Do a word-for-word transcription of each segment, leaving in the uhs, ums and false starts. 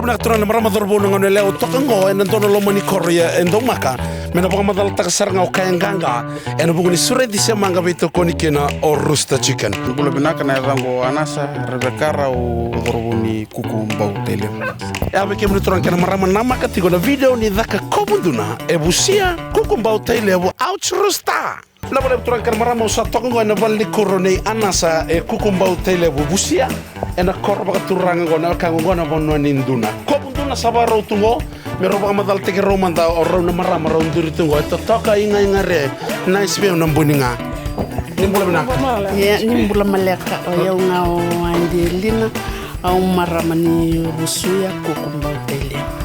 Vinaka turaga na marama, cauravou, na gone yalewa, toka oqo ena dua na loma ni koro e Daumaka me na vakamacalataka sara ga o kaya qaqa ena vuku ni sureti se maqa veitokoni kina o Rooster Chicken. Bula vinaka, na yacaqu o Anasa Revekara, au cauravou ni Kuku Bau Tailevu. E a vei kemuni turaga kei na marama, namaka tiko na video ni caka kovu duna e Vusia Kuku Bau Tailevu. Ouch, Rooster! Na vale turaga kei na marama, au sa toka oqo ena vale ni kuro nei Anasa e Kuku Bau Tailevu, Vusia, ena koro vakaturaga oqo, na wekaqu oqo na vanua ni duna. Kovu duna sa vakarau tu oqo, me rau vakamacalataki rau mada o rau na marama rau duri tu oqo. E totoka, igaiga re, nice vei au na buni ga. Ni bula vinaka. Ia, ni bula maleka, o yau ga o Adelina, au marama ni Vusia Kuku Bau Tailevu.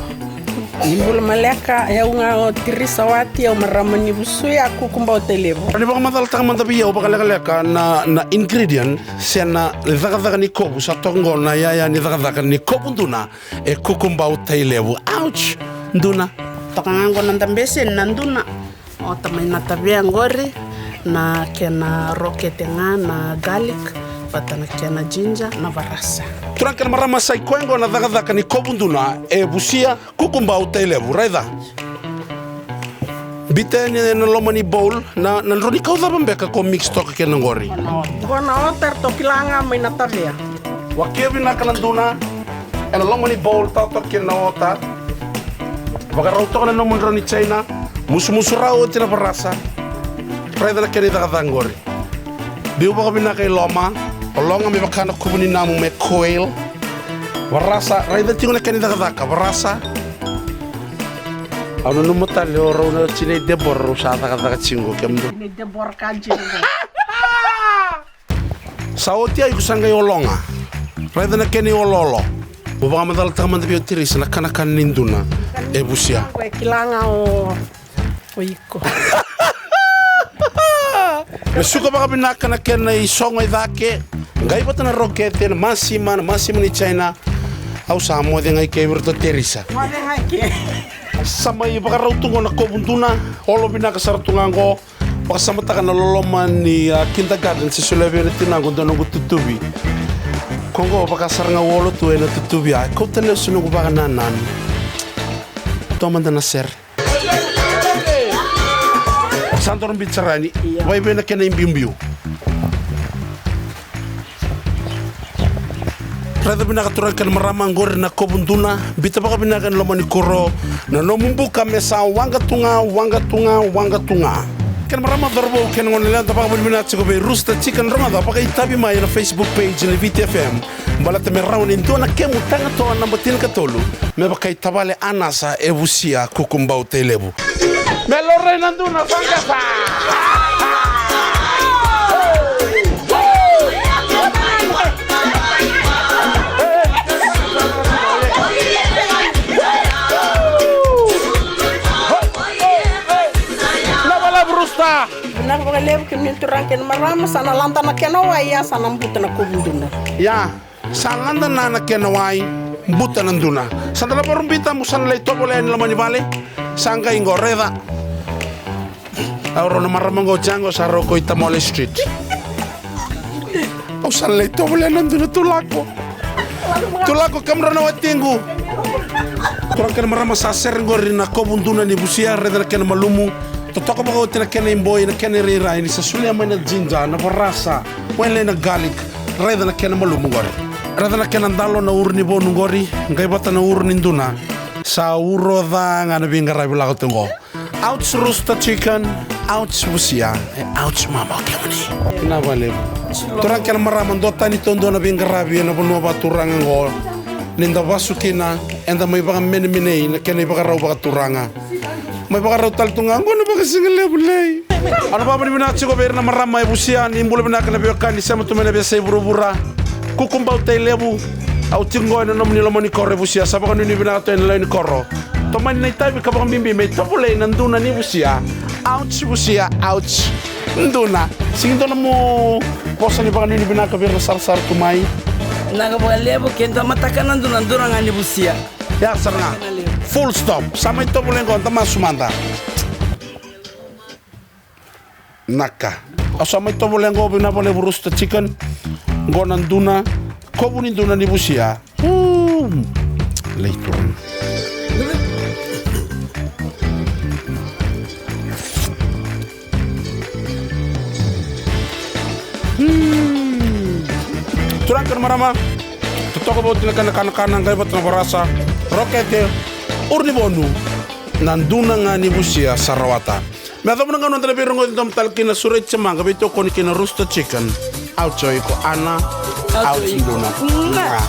Ni bula maleka, e au ga o Tirisa Wati, au marama ni Vusia Kuku Bau Tailevu. Ni vakamacalataka mada vei au vakalekaleka na, na ingredient se na cakacaka ni kovu sa toka oqo, na yaya ni cakacaka ni kovu duna e Kuku Bau Tailevu. Ouch! Duna. Toka ga oqo na dabese ni na duna. Ota mai na tavea oqori, na kena rokete ga na garlic vata na kena ginger, na varasa. Turaga kei na marama, sa i koya oqo na cakacaka ni kovu duna e Vusia Kuku Bau Tailevu, raica. Biuta yani ena loma ni bowl, na, na drau ni kau cava beka ko mix toka kina oqori. Oqo na ota eratou kila ga mai na tavea. Wakia vinaka na duna ena loma ni bowl, tau toka kina na ota. Vakarau toka na nomu drau ni China, musumusu rawa oti na varasa. Raica na kena icakacaka oqori. Biu vakavinaka i loma, ologa me vaka na kuvu ni namu me coil. Varasa, raica tiko na kena icakacaka, varasa. Au nanuma tale o rau na tinai Debora, rau sa cakacaka tiko kemudou. Tinai Debora ka tiko. Sa oti, a iko sa qai ologa. Raica na kena ioloolo. Mo vakamacalataka mada vei au Tirisa na kanakana ni duna e Vusia. Ko e kila ga o, o iko. Me suka vakavinaka na kena isogo i cake. Qai vata na rokete, na masima, na masima ni China. Au sa moce ga i ke vei iratou Tirisa. Moce ga i ke. Sa mai vakarau tu oqo na kovu duna, olo vinaka sara tu ga oqo. Vakasamataka na loloma ni, a, kindergarten se solia vei na tinaqu dua noqu tutuvi. Ko oqo vaka sara ga u olo tu ena tutuvi, a, kauta lesu noqu vakanananu. Toa mada na sere. Sa doro biu sara yani. Ia. Vaivei na kena ibiubiu. Raica vinaka turaga kei na marama, oqori na kovu duna, biuta vakavinaka ena loma ni koro, na nomu buka me sa waqa tu ga, waqa tu ga, waqa tu ga. Kei na marama, cauravou kei na gone yalewa, da vakavinavinaka tiko vei Rooster Chicken, rogoca, vakaitavi mai ena Facebook page ni Viti F M. Baleta me rawa ni dua na kemu taga toa naba tinikatolu me vaka i tavale Anasa e Vusia Kuku Bau Tailevu. Me laurai na duna, sa qasa. Na vale Rooster. Vinaka vakalevu kemuni turaga kei na marama, sa na lada na kena wai, ia sa na buta na kovu duna. Ia. Sa lada na, na kena wai, buta na duna. Sa da na vakarau biuta, mo sa na lai tovolea yani loma ni vale. Sa qai qo, raica. Au rau na marama qo, jaqo sa rau ko i Tamole Street. Au sa na lai tovolea na duna, tu lako. Tu lako, kemudrau na watiqu. Turaga kei na marama, sa sere qori na kovu duna ni Vusia, raica na kena malumu. Totoka vakaoti na kena iboi, na kena irairai, ni sa solia mai na ginger, na varasa, wele na garlic. Raica na kena malumu qori. Raica na kena dalo, na uru ni vonu qori, qai vata na uru ni duna. Sa uro ca ga na veiqaravi lako tu qo. Ouch Rooster Chicken, ouch Vusia, e ouch mama o kemuni. Na vale. Turaga kei na marama, dua tani taudua na veiqaravi ena vanua vakaturaga qo. Ni da vasu kina, eda mai vakamenemenei na kena ivakarau vakaturaga. Mai vakarau tale tu ga qo na vakasigalevu lei. Au na vakavinavinaka tiko vei ira na marama e Vusia, ni bula vinaka na veiwekani sema tu mai na veiyasai vuravura. Kuku Bau Tailevu, au tiko qo ena nomuni loma ni koro e Vusia, sa vakanuinui vinaka tu ena lewe ni koro. Tomani na itavi ka vakabibi me itovolei na duna ni Vusia. Ouch Vusia, ouch. Duna. Sigi dua nomu vosa ni vakanuinui vinaka vei ira na sarasara tu mai. Vinaka vakalevu, ke dua mataka na duna, duna ga ni Vusia. Ya sara ga. Full stop. Sa mai tovolei qo, da masu mada. Naka. Au sa mai tovolei qo, vinaka vakalevu Rooster Chicken. Qo na duna, kovu ni duna ni Vusia. Uum. Laitu. Turaga kei na marama, totoka vauti na kana kana kana qai vata na varasa. Rokete, uru ni vonu. Na duna ga ni vusia sa rawata. Me yacova na gauna da na veirogoci domo tale kina, sureti se maqa, veitokoni kina Rooster Chicken. Au tiko iko Ana. Au tiko iko Duna.